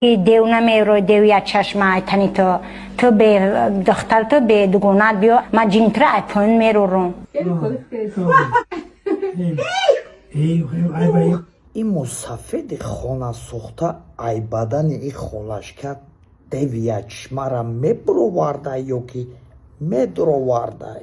Дев намеро, дев я чашма айтани ту. Ту бе духтар, ту бе дугонат биё, ма ҷинтра ай поён мерорум. Ин мусафеди хонасӯхта ай бадани и холашка деви ячмара мебуровардай ё ки медуровардай?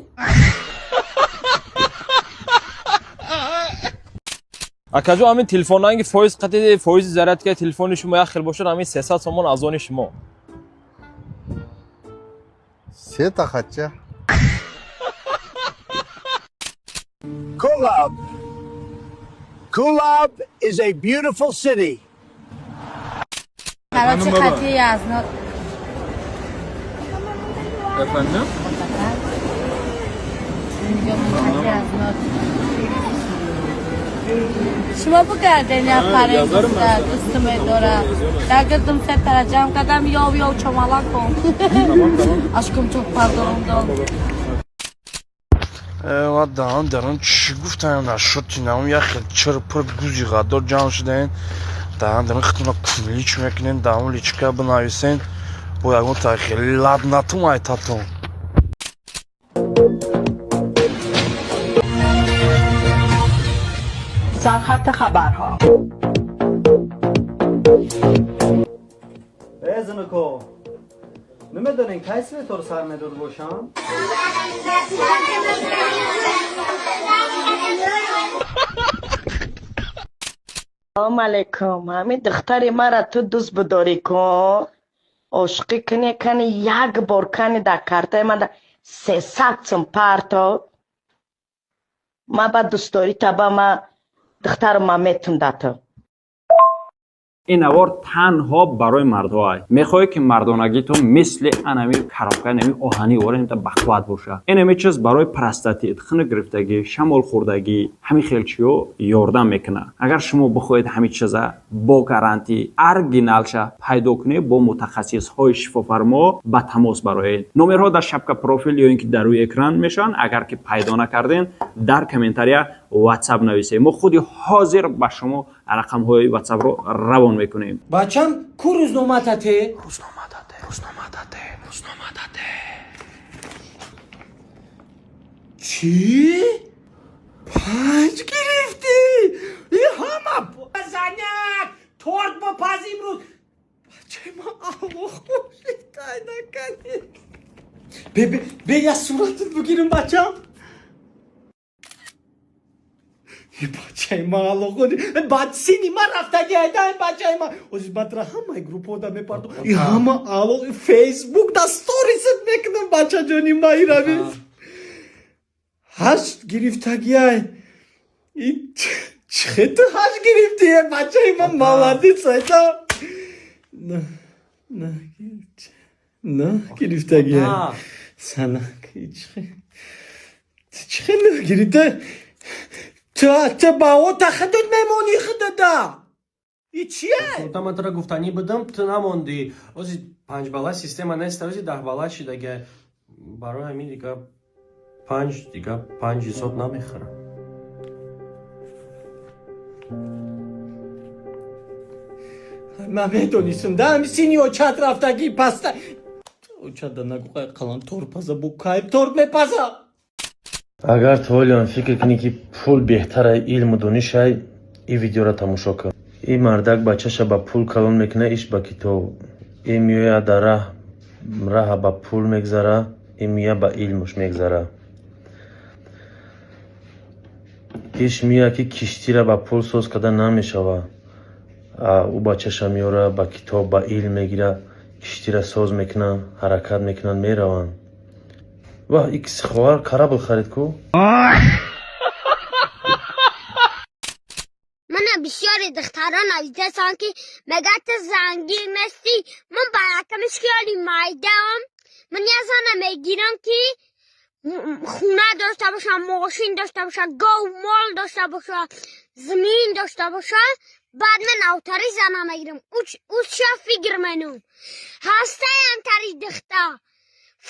Акаҷо, ҳамин телефонанги фоиз қати фоизи зарядка телефони шумо як хел бошад, ҳамин 300 сомон аз они шумо. Сета хача. Kulab. Kulab is a beautiful city. Короче, хати ясно. Efendim? Хати ясно. Шумо бигарден я паре Язарım ben sana. Дӯстуме дора. Дагирдим се тара ҷамъ кардам, ёв ёв чомала кун. Tamam, tamam. Ашкум чок пардонум дон. Ва даҳан дарон чӣ гуфтаем, нашуд тинам як хел чир пир гузи ғаддор ҷамъ шудаен. Даҳан дарон хитона кунлич мекунен, даҳон личка бинависен бо ягон та хеле ладнатум айтатон. سرخط خبرها. Э, зинако, намедонем, кай светор сар медод бошам? Салом алейкум. Ҳамин духтари мара ту дӯст бидорӣ кун, ошиқӣ кунӣ, кани як бор кани дар картаи ман 300 сум парто. Ма ба дӯстдорӣ таба ма духтарма метум да ту. Ин навор танҳо барои мардҳоай. Мехоҳед, ки мардонагитон мисли анами коробка, нами оҳани ворента бақувват боша? Инами чиз барои простатит, хунук гирифтагӣ, шамолхӯрдагӣ, ҳамин хел чиё ёрдам мекунад. Агар шумо бихоҳед ҳамин чиза бо гарантӣ оригиналша пайдо кунед, бо мутахассисҳои шифофармо ба тамос бароед. Номерҳо дар шапка профил ё ин ки дар рӯи экран мешаванд. Агар ки пайдо накарден, дар комментария WhatsApp нависед, мо худи ҳозир ба шумо рақамҳои WhatsAppро равон мекунем. Бачам, ку рӯзноматате? Рӯзномадате, рӯзномадате, рӯзномадате. Чӣ? 5 гирифтӣ? И ҳама заняк торт бопаз имрӯз. Бачаи ман, аллоҳ хушитай наканӣ. Бе, бе, бе, я суратат бигирам, бачам. И бачаи ман, аллоҳ худи баъд сини ман рафтаги айда. Бачаи ман, озиз батра ҳамаи группҳода мепартом и ҳама аллоҳ Фейсбук да сторисат мекунам. Бачаҷони ман, ирави 8 гирифтагиай. И чихе ту 8 гирифтӣ, э, бачаи ман, молодец, айда. На, на, на гирифтагиай санак. Чихе, чихе на гирифта? Ту ба ота худат мемонӣ, худата и чие? Та ман тура гуфтанӣ будам, ту намондӣ. Ози 5 бала система нест, ози 10 бала шидага. Барои ҳамин дига 5, дига 5 ҳисоб намехӯрам. Ман медонистам да, ҳами сини очат рафтагӣ паста. Очада нагу, қалам торт паза, бо кайф торт мепаза. Агар ту ҳолиам фикр кунӣ, ки пул беҳтарай илму донишай, ин видеоро тамошо кун. Ин мардак бачаша ба пул калон мекунад, иш ба китоб. Ин меояд дар раҳ, раҳа ба пул мегзара, ин меояд ба илмуш мегзара. Иш меояд, ки киштира ба пул соз карда намешава. Ӯ бачаша меёра, ба китоб, ба илм мегира, киштира соз мекунанд, ҳаракат мекунанд, мераванд. Ва икс хоҳар корабль харид ку. Мана бисёри духтарон навидасан, ки мега ту зангир нестӣ. Ман ба якамиш хиёли майдаам. Ман я зана мегирам, ки хона дошта боша, мошин дошта боша, гов мол дошта боша, замин дошта боша. Баъд ман автари зана мегирам. Уча фикр менум ҳастай ҳамтари духта,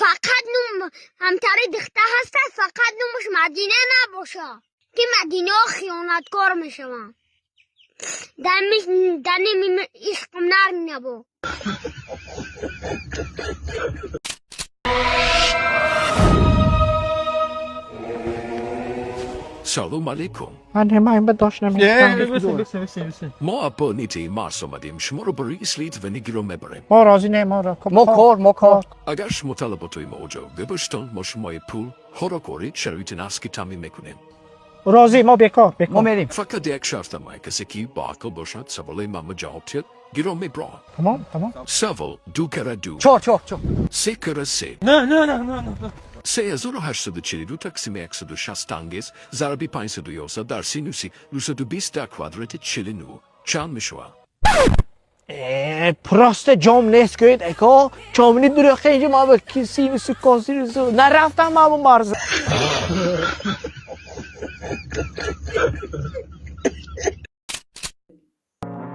фақат нум ҳамтари духта ҳастай, фақат нумаш Мадина набоша, ки Мадинаҳо хиёнаткор мешаванд. Даними ишқм нармина бо. سلام علیکم. من داشتم. ما با نیتی مارس آمدیم شما رو برای اسلیت و نگی رو میبریم. ما راضی نه، ما را ما کار ما کار. اگر شما طلباتوی ما اجا ببشتان، ما شمای پول خوراکوری شرایط نسکی تامین میکنیم. راضی، ما بیکار بیکار، ما میریم. فقط یک شرط ما، کسی که با عقل باشد سوال ما جواب تید گیرو میبرا. تمام تمام. سوال: دو کره دو؟ چهار، چهار، چهار. سه کره سه؟ نه نه نه نه نه. 3842 تقسیم 160 انگیز ضربی 511 در سینوسی 920 در کوادرات 49 چند میشود؟ Просто ҷом нест гӯед, эко чомини дурӯхе инҷо ма ба синусу косинусу нарафтам, ма бо марза.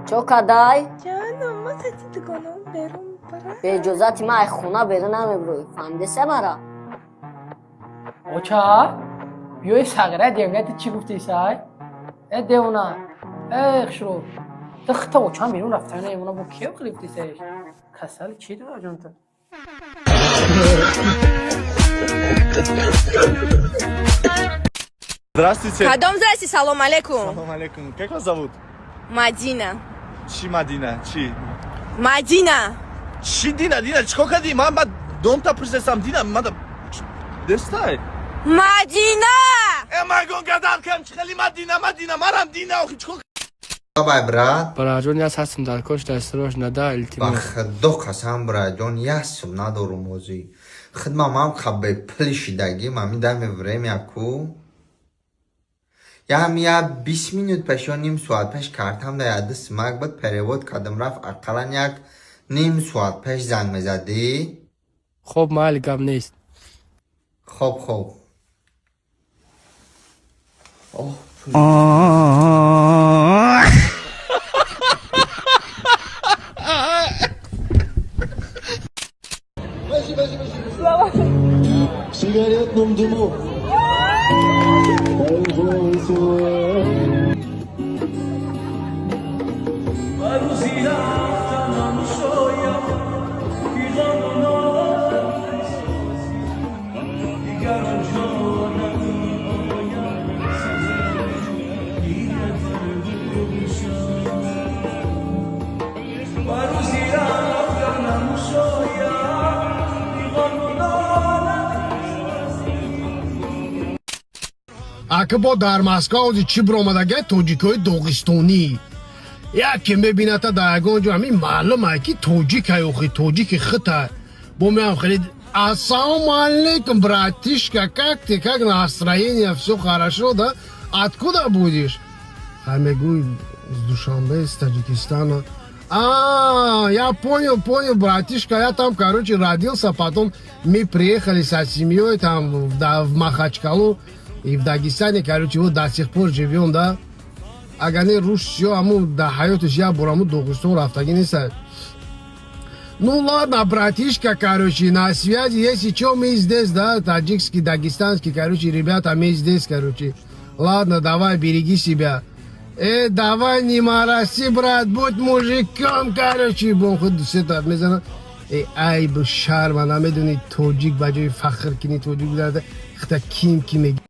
Чо кадай? Ҷанам, ма сати дугонам берун барам. Бе иҷозати ман ай хона берун намебурӯй. Фаҳмидеса мара? Оча, биёи сағира девнати чӣ гуфти сай? Э девона, э хушрӯ. Ту хита очам берун рафта намемона, бо киё гирифти саиш? Касали чӣ дора ҷонта? Здравствуйте. Кадом здрасте, салом алейкум. Салом алейкум. Как вас зовут? Мадина. Чӣ Мадина? Чӣ? Мадина. Чӣ Дина? Дина, чикор кардӣ? Ман ба домта пурсидам, Дина, ман дестай. Мадина! Э, магон гадал кам, чӣ хели Мадина, Мадина, марам Дина, охи чикор Бабай, брат. Бараҷон, яс ҳастам дар кош дастрош нада, Ба илтимос. худо қасам, браҷон, як сум надорум озӣ. Хидмам ҳам қабе пули шидагӣ мами дами время ку. Ям я 20 минут пеш ё ним соат пеш картам да яды смак буд, перевод кардам, рафт. Ақаллан як ним соат пеш занг мезадӣ. Хоб, майли, гап нест. Хоб, хоб. В сигаретном дыму. Ака, бо дар Москва ози чӣ биромадага, тоҷикои доғистонӣ яке мебината дар ягон ҷо, ҳамин маълум ай ки тоҷикай, охи тоҷики хита бо меам хеле: «Ассалому алейкум, братишка, как ты, как настроение, все хорошо, да? Откуда будешь?» А мегӯй: «Из Душанбе, из Таджикистана». «А, я понял, понял, братишка, я там, короче, родился, потом мы приехали со семьей там да, в Махачкалу и в Дагестане, короче, вот до сих пор живем, да». Агар не руш ё аму да ҳаётиш як бор аму Доғистон рафтагӣ неста. «Ну ладно, братишка, короче, на связи, если что, мы здесь, да, таджикский, дагестанский, короче, ребята, мы здесь, короче. Ладно, давай, береги себя». Давай, не мороси, брат, будь мужиком, короче, бон худ сета мезана. Э, айб, шарма намедуни, тоҷик ба ҷои фахр кини тоҷик бударда, хита ким ки меги.